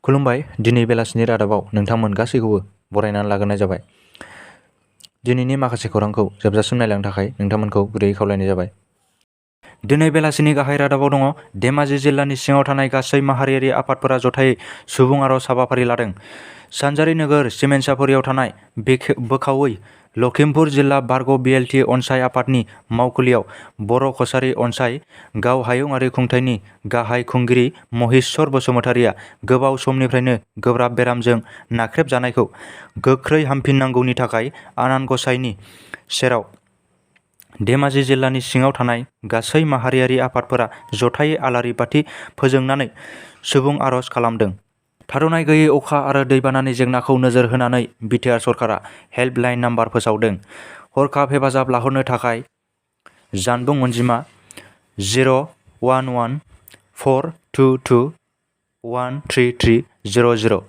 खुलुमबाय। दिनै बेलासिनि रादाबाव नोंथांमोन गासैखौबो बरायनानै लाग्रोनाय जाबाय। दिनैनि माखासे खौरांखौ जोबजासिम नायलांनो थाखाय नोंथांमोनखौ गुरैयै खावलायनाय जाबाय। दिनै बेलासिनि गाहाय रादाबाव दङ। धेमाजि जिल्लानि सिङाव थानाय गासै माहारियारि आफादफोरा जथायै सुबुं आर'ज हाबाफारि लादों। सानजारि नोगोर सिमेन्सापुरियाव थानाय बोखावै लखिमपुर जिल्ला बारग' बिएलटि अनसाय आफादनि मावखुलियाव बर' कसारी अनसाय गाव हायुंआरि खुंथायनि गाहाय खुंगिरि महेश्वर बसुमतारिया गोबाव समनिफ्रायनो गोब्राब बेरामजों नाख्रेबजानायखौ गोख्रै हामफिननांगौनि थाखाय आनान गसाइनि सेराव धेमाजि जिल्लानि सिङाव थानाय गासै माहारियारि आफादफोरा जथायै आलारि बाथि फोजोंनानै सुबुं आर'ज खालामदों। थाद'नाय गैयै अखा आरो दैबानानि जेंनाखौ नोजोर होनानै BTR सरकारा हेल्पलाइन नाम्बार फोसावदों। हरखाब हेफाजाब लाहरनो थाखाय जानबुं अनजिमा 01142213300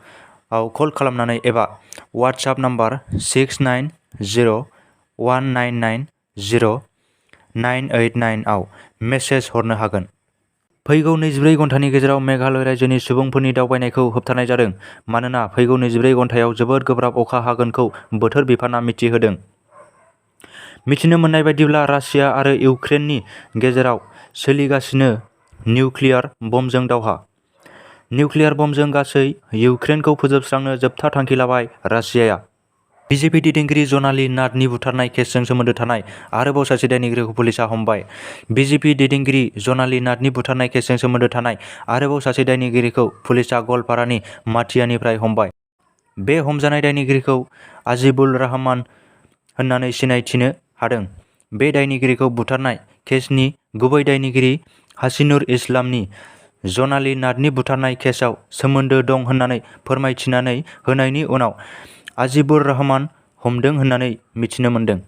आव कल खालामनानै एबा वाट्सएप नाम्बार 6901990989 आव मेसेज हरनो हागोन। फैगौ 24 घन्टानि गेजेराव मेघालय रायजोनि सुबुंफोरनि दावबायनायखौ होबथानाय जादों मानोना फैगौ 24 घन्टायाव जोबोद गोब्राब अखा हागोनखौ बोथोर बिफानआ मिथिहोदों। मिथिनो मोननाय बायदिब्ला रासिया आरो इउक्रेननि गेजेराव सोलिगासिनो निउक्लियार बमजों दावहा। निउक्लियार बमजों गासै इउक्रेनखौ फोजोबस्रांनो जोबथा थांखि लाबाय रासियाया। BJP दैदेनगिरि जनाली नाथनि बुथारनाय केसजों सोमोन्दो थानाय आरोबाव सासे दायनिगिरिखौ पुलिसआ हमबाय। BJP दैदेनगिरि जनाली नाथनि बुथारनाय केसजों सोमोन्दो थानाय आरोबाव सासे दायनिगिरिखौ पुलिसआ गवालपारानि माथियानिफ्राय हमबाय। बे हमजानाय दायनिगिरिखौ आजिबुल रहमान होननानै सिनायथिनो हादों। बे दायनिगिरिखौ बुथारनाय केसनि गुबै दायनिगिरि हासिनुर इस्लामनि जनाली नाथनि बुथारनाय केसआव सोमोन्दो दं होननानै फोरमायथिनानै होनायनि उनाव आजिबुर रहमान हमदों होननानै मिथिनो मोनदों।